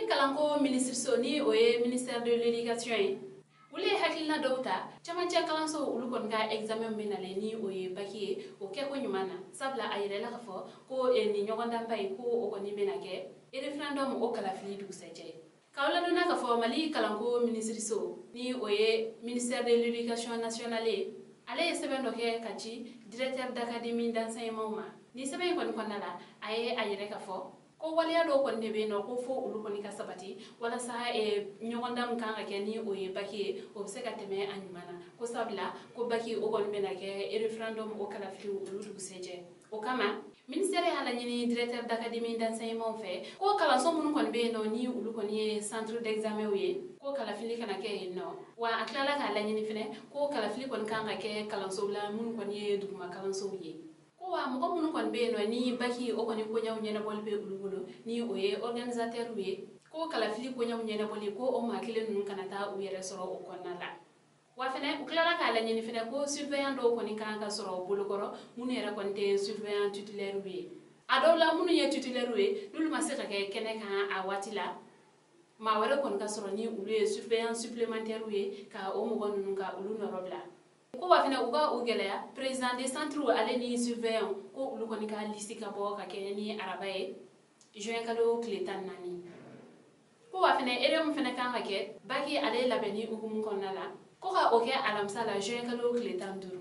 Mali kalanko minisiriso, ni o ye ministère de l'Éducation ye, olu ye hakilina dɔw ta camancɛ kalanso olu kɔni ka examen bɛ nalen, ni o ye bac ye, o kɛko ɲuman na, sabula a yirala k'a fɔ ko nin ɲɔgɔndanba ye, ko o kɔni bɛna kɛ référendum o kalafili dugusɛjɛ. K'aw ladɔnna k'a fɔ Mali kalanko minisiriso, ni o ye ministère de l'Éducation nationale ye, ale ye sɛbɛn dɔ kɛ ka ci directeur d'académie d'enseignement ma. Ni sɛbɛn in kɔni kɔnɔna la, a ye a yɛrɛ k'a fɔ ko waleya dɔw kɔni de bɛ yen nɔ, ko fo olu kɔni ka sabati walasa ɲɔgɔndan min kan ka kɛ, ni o ye bac ye, o bɛ se ka tɛmɛ a ɲuman na, ko sabula ko bac o kɔni bɛna kɛ référendum o kalafili olu dugusɛjɛ. O kama, ministère y'a laɲini directeur d'académie d'enseignement fɛ ko kalanso minnu kɔni bɛ yen nɔ, ni olu kɔni ye centre d'examen ye, ko kalafili kana kɛ yen nɔ. Wa a tilala k'a laɲini fɛnɛ ko kalafili kɔni kan ka kɛ kalansow la minnu kɔni ye duguma kalansow ye. Ko wa mɔgɔ minnu kɔni bɛ yen nɔ, ni bac o kɔni koɲɛw ɲɛnabɔli bɛ olu bolo, ni o ye organisateur ye, ko kalafili koɲɛw ɲɛnabɔli, ko o maa kelen ninnu kana taa u yɛrɛ sɔrɔ o kɔnɔna la. Wa fɛnɛ u tilala k'a laɲini fɛnɛ ko surveillant dɔw kɔni kan ka sɔrɔ bolokɔrɔ, minnu yɛrɛ kɔni tɛ surveillant titulaire ye. A dɔw la, minnu ye titulaire ye, n'olu ma se ka kɛ kɛnɛ kan a waati la, maa wɛrɛ kɔni ka sɔrɔ ni olu ye surveillant supplémentaire ye, ka o mɔgɔ ninnu ka olu nɔrɔ bila. Ko wa fɛnɛ u ka u gɛlɛya président de centre ale ni surveillant, ko olu kɔni ka liste ka bɔ ka kɛ ni araba ye, juin kalo tile 14. Ko wa fɛnɛ erreur min fɛnɛ kan ka kɛ bac ale labɛnni hukumu kɔnɔna la, ko ka o kɛ alamisa la, juin kalo tile 15.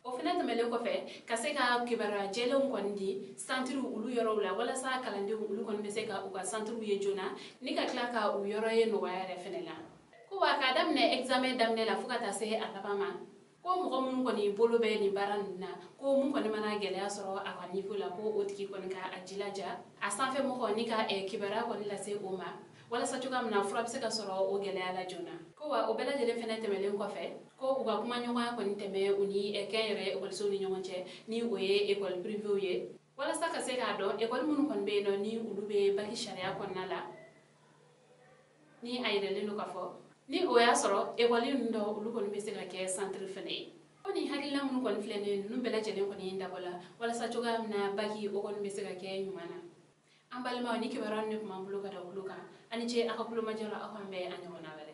O fɛnɛ tɛmɛlen kɔfɛ, ka se ka kibaruya jɛlenw kɔni di centre olu yɔrɔw la, walasa kalandenw olu kɔni bɛ se ka u ka centre ye joona, ni ka tila ka u yɔrɔ ye nɔgɔya yɛrɛ fɛnɛ la. Ko wa k'a daminɛ examen daminɛ la fo ka taa se a laban ma, ko mɔgɔ minnu kɔni bolo bɛ nin baara ninnu na, ko mun kɔni mana gɛlɛya sɔrɔ a ka niveau la, ko o tigi kɔni ka a jilaja a sanfɛ mɔgɔ ni ka kibaruya kɔni lase o ma, walasa cogoya min na fura bɛ se ka sɔrɔ o gɛlɛya la joona. Ko wa o bɛɛ lajɛlen fɛnɛ tɛmɛlen kɔfɛ, ko u ka kumaɲɔgɔnya kɔni tɛmɛ u ni kɛnyɛrɛye ekɔlisow ni ɲɔgɔn cɛ, ni o ye école privée ye, walasa ka se k'a dɔn ekɔli minnu kɔni bɛ yen nɔ, ni olu bɛ bac sariya kɔnɔna la, ni a yɛrɛlen don k'a fɔ ni o y'a sɔrɔ ekɔli ninnu dɔ olu kɔni bɛ se ka kɛ centre fɛnɛ ye. Ko nin hakilina minnu kɔni filɛ nin ye, ninnu bɛɛ lajɛlen kɔni dabɔ la walasa cogoya min na bac o kɔni bɛ se ka kɛ ɲuman na. An balimaw, ni kibaruya ninnu de tun b'an bolo ka da tulo kan. Ani ce a ka kulomajɔ la. Aw k'an bɛn a ɲɔgɔnna wɛrɛ.